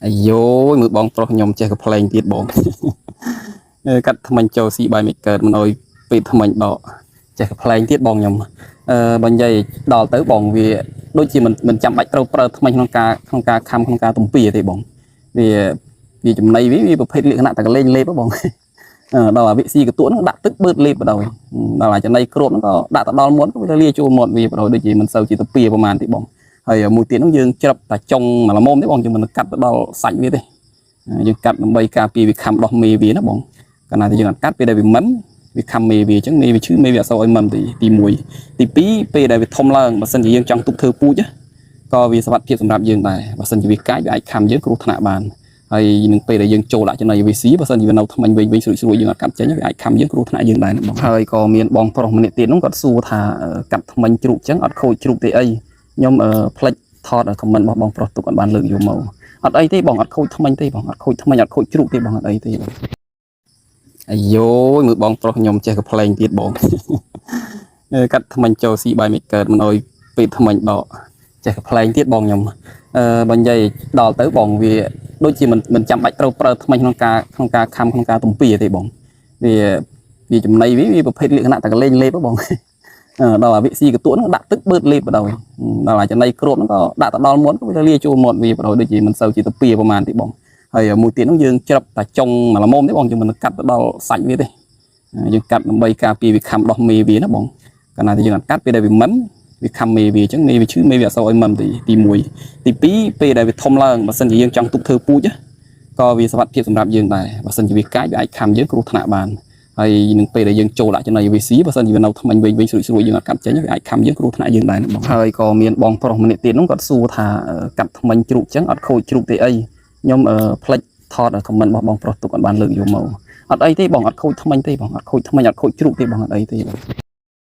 អាយយមើលបងប្រុសខ្ញុំចេះកំប្លែងទៀតបង កាត់ថ្មិញចូលស៊ីបាយមិនកើតមិនអោយពេលថ្មិញដកចេះកំប្លែងទៀតបងខ្ញុំអឺបើនិយាយដល់ទៅបងវាដូចជាមិនចាំបាច់ត្រូវប្រើថ្មិញក្នុងការខំក្នុងការទំពាទេបងវាវាចំណៃវាប្រភេទលក្ខណៈតែកលេងលេបហ៎បង ដល់អាវិស៊ីកទួហ្នឹងដាក់ទឹកបឺតលេបបណ្ដោយដល់អាចចំណៃគ្របហ្នឹងក៏ដាក់ទៅដល់មាត់ក៏វាលាចូលមាត់វាបណ្ដោយដូចជាមិនសូវជាទៅពៀប្រហែលទេបងហើយមួយទៀតហ្នឹងយើងច្រឹបតែចុងមួយល្មមទេបងយើងមិនកាត់ទៅដល់សាច់វាទេយើងកាត់ដើម្បីការពារវាខំដោះមេវាណាបងកាលណាតែយើងអត់កាត់ពេលដែលវាមិនវាខំមេវាអញ្ចឹងមេវាឈឺមេវាអត់សូវឲ្យមិនទេទី1ទី2ពេលដែលវាធំឡើងបើសិនជាយើងចង់ទុកធ្វើពូជក៏វាសុវត្ថិភាពសម្រាប់យើងដែរបើសិនជាវាកាចវាអាចខំយើងគ្រោះថ្នាក់បាន ហើយនឹងពេលដែលយើងចូលដាក់ចំណី VC បើសិនជាវានៅថ្មិញវិញវិញស្រួយស្រួយយើងអត់កាត់ចេញវាអាចខំយើងគ្រោះថ្នាក់យើងដែរណាបងហើយក៏មានបងប្រុសម្នាក់ទៀតនោះគាត់សួរថាកាត់ថ្មិញជ្រូកចឹងអត់ខូចជ្រូកទេអីខ្ញុំផ្លិចថត comment របស់បងប្រុសទុកអត់បានលើកយកមកអត់អីទេបងអត់ខូចថ្មិញទេបងអត់ខូចថ្មិញអត់ខូចជ្រូកទេបងអត់អីទេបងអាយយមើលបងប្រុសខ្ញុំចេះកំប្លែងទៀតបង កាត់ថ្មិញចូលស៊ីបាយមិនកើតមិនអោយពេលថ្មិញដកចេះកំប្លែងទៀតបងខ្ញុំអឺបើនិយាយដល់ទៅបងវា ដូចជាមិនចាំបាច់ត្រូវប្រើថ្មិញក្នុងការខំក្នុងការទំពាទេបងវាវាចំណៃវាប្រភេទលក្ខណៈតែកលេងលេបហ៎បង ដល់អាវិស៊ីកទួហ្នឹងដាក់ទឹកបឺតលេបបណ្ដោយដល់អាចចំណៃគ្របហ្នឹងក៏ដាក់ទៅដល់មាត់ក៏វាលាចូលមាត់វាបណ្ដោយដូចជាមិនសូវជាទៅពៀប្រហែលទេបងហើយមួយទៀតហ្នឹងយើងច្រឹបតែចុងមួយល្មមទេបងយើងមិនកាត់ទៅដល់សាច់វាទេយើងកាត់ដើម្បីការពារវាខំដោះមេវាណាបងកាលណាតែយើងអត់កាត់ពេលដែលវាមិនវាខំមេវាអញ្ចឹងមេវាឈឺមេវាអត់សូវឲ្យមិនទេទី1ទី2ពេលដែលវាធំឡើងបើសិនជាយើងចង់ទុកធ្វើពូជក៏វាសុវត្ថិភាពសម្រាប់យើងដែរបើសិនជាវាកាចវាអាចខំយើងគ្រោះថ្នាក់បានហើយនឹងពេលដែលយើងចូលដាក់ចំណី VC បើសិនជាវានៅថ្មិញវិញវិញស្រួយស្រួយយើងអត់កាត់ចេញវាអាចខំយើងគ្រោះថ្នាក់យើងដែរណាបងហើយក៏មានបងប្រុសម្នាក់ទៀតនោះគាត់សួរថាកាត់ថ្មិញជ្រូកចឹងអត់ខូចជ្រូកទេអីខ្ញុំផ្លិចថត comment របស់បងប្រុសទុកអត់បានលើកយកមកអត់អីទេបងអត់ខូចថ្មិញទេបងអត់ខូចថ្មិញអត់ខូចជ្រូកទេបងអត់អីទេបង។